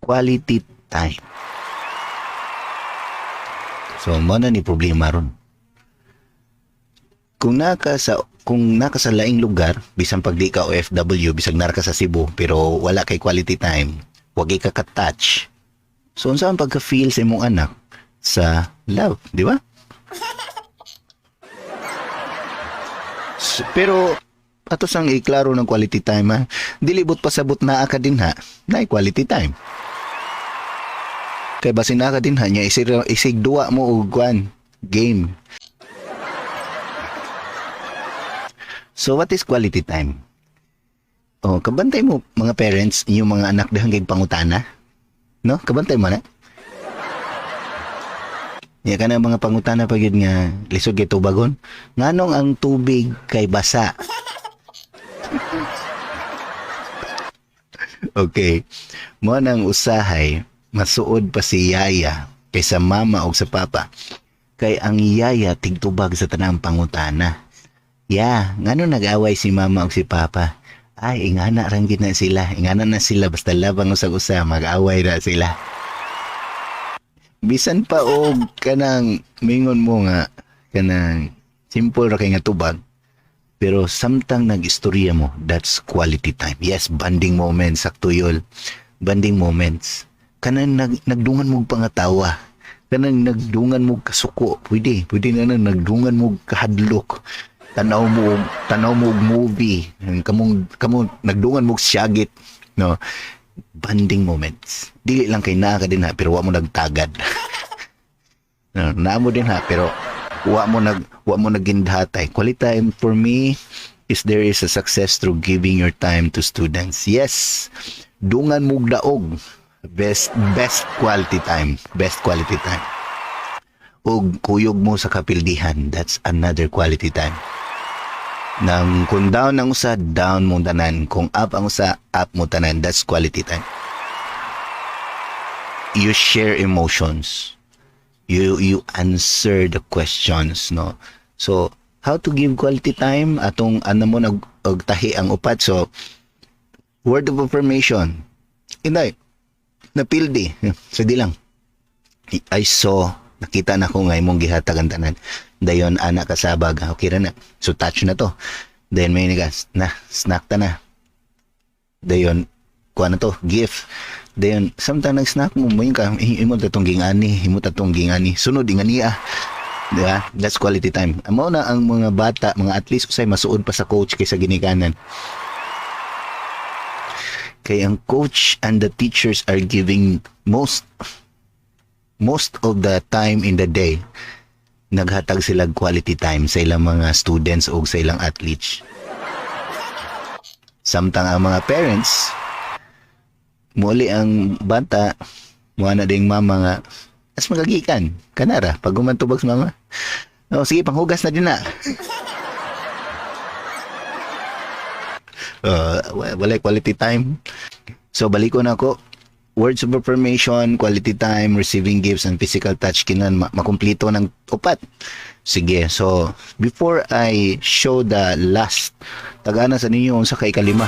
Quality time. So, mao na ni problema ron. Kung naka sa laing lugar, bisan pag di ka OFW, bisag nara ka sa Cebu, pero wala kay quality time, wag ka ka-touch. So, unsa ang pagka-feel sa imong anak sa love, di ba? Pero ato sang iklaro ng quality time, ha. Dili but pasabot naa ka din ha, na quality time. Kay basin naa ka din ha, nya isig, isig duwa mo og kwan, game. So what is quality time? Oh, kabantay mo mga parents, inyong mga anak dihang kay pangutana. No? Kabantay mo na. Ya kana mga pangutana pa gyud nga lisod kay tubagon. Nganong ang tubig kay basa? Okay. Mo nang usahay masuod pa si yaya kaysa mama og sa papa. Kay ang yaya tigtubag sa tanang pangutana. Ya, ngano nag-away si mama og si papa? Ay, ingana rang gid na sila. Ingana na sila basta labang usag-usa mag-away na sila. Bisan pa og kanang mingon mo nga kanang simple ra kay nga tubag. Pero samtang nag-istorya mo, that's quality time. Yes, bonding moments, sakto yun. Bonding moments. Kanang nagdungan mo pangatawa. Kanang nagdungan mo kasuko. Pwede, pwede na nang nagdungan mo kahadlok. Tanaw mo og movie. Kamong, kamo nagdungan mo siyagit. No? Bonding moments. Dili lang kay naa ka din ha, pero wa mo nagtagad. No, naa mo din ha, pero wa mo nagindhatay. Quality time for me is there is a success through giving your time to students. Yes. Dungan mo daog. Best quality time. Best quality time. Og kuyog mo sa kapildihan, that's another quality time. Nang kung down ang usa, down mo tanan. Kung up ang usa, up mo tanan. That's quality time. You share emotions. You answer the questions, no? So, how to give quality time? Atong ano mo nag og tahi ang upat. So, word of affirmation. Inday, napildi. So, di lang. I saw, nakita na ko nga imong gihatag ang tanan. Dayon, ana kasabag. Okay ra na. So, touch na to. Then, may nigas, na, snack ta na. Dayon, kuha na to, gift. Dayon, samtang nag-snack mo, mo ka, imo ta tong gingani, imo ta tong gingani. Sunod, ingani ah. Di ba? That's quality time. Amo na ang mga bata, mga at least usay masuod pa sa coach kaysa ginikanan. Kay ang coach and the teachers are giving most of the time in the day. Naghatag sila quality time sa ilang mga students o sa ilang athletes. Samtang ang mga parents, muli ang bata, muha na ding mama nga, as magagikan, kanara, pag gumantubag sa mama. Oh, sige, panghugas na din na. Wala quality time. So, balikon ako. Words of affirmation, quality time, receiving gifts, and physical touch, kinan makumplito ng upat. Sige, so, before I show the last, tagana sa ninyo unsa kay kalima.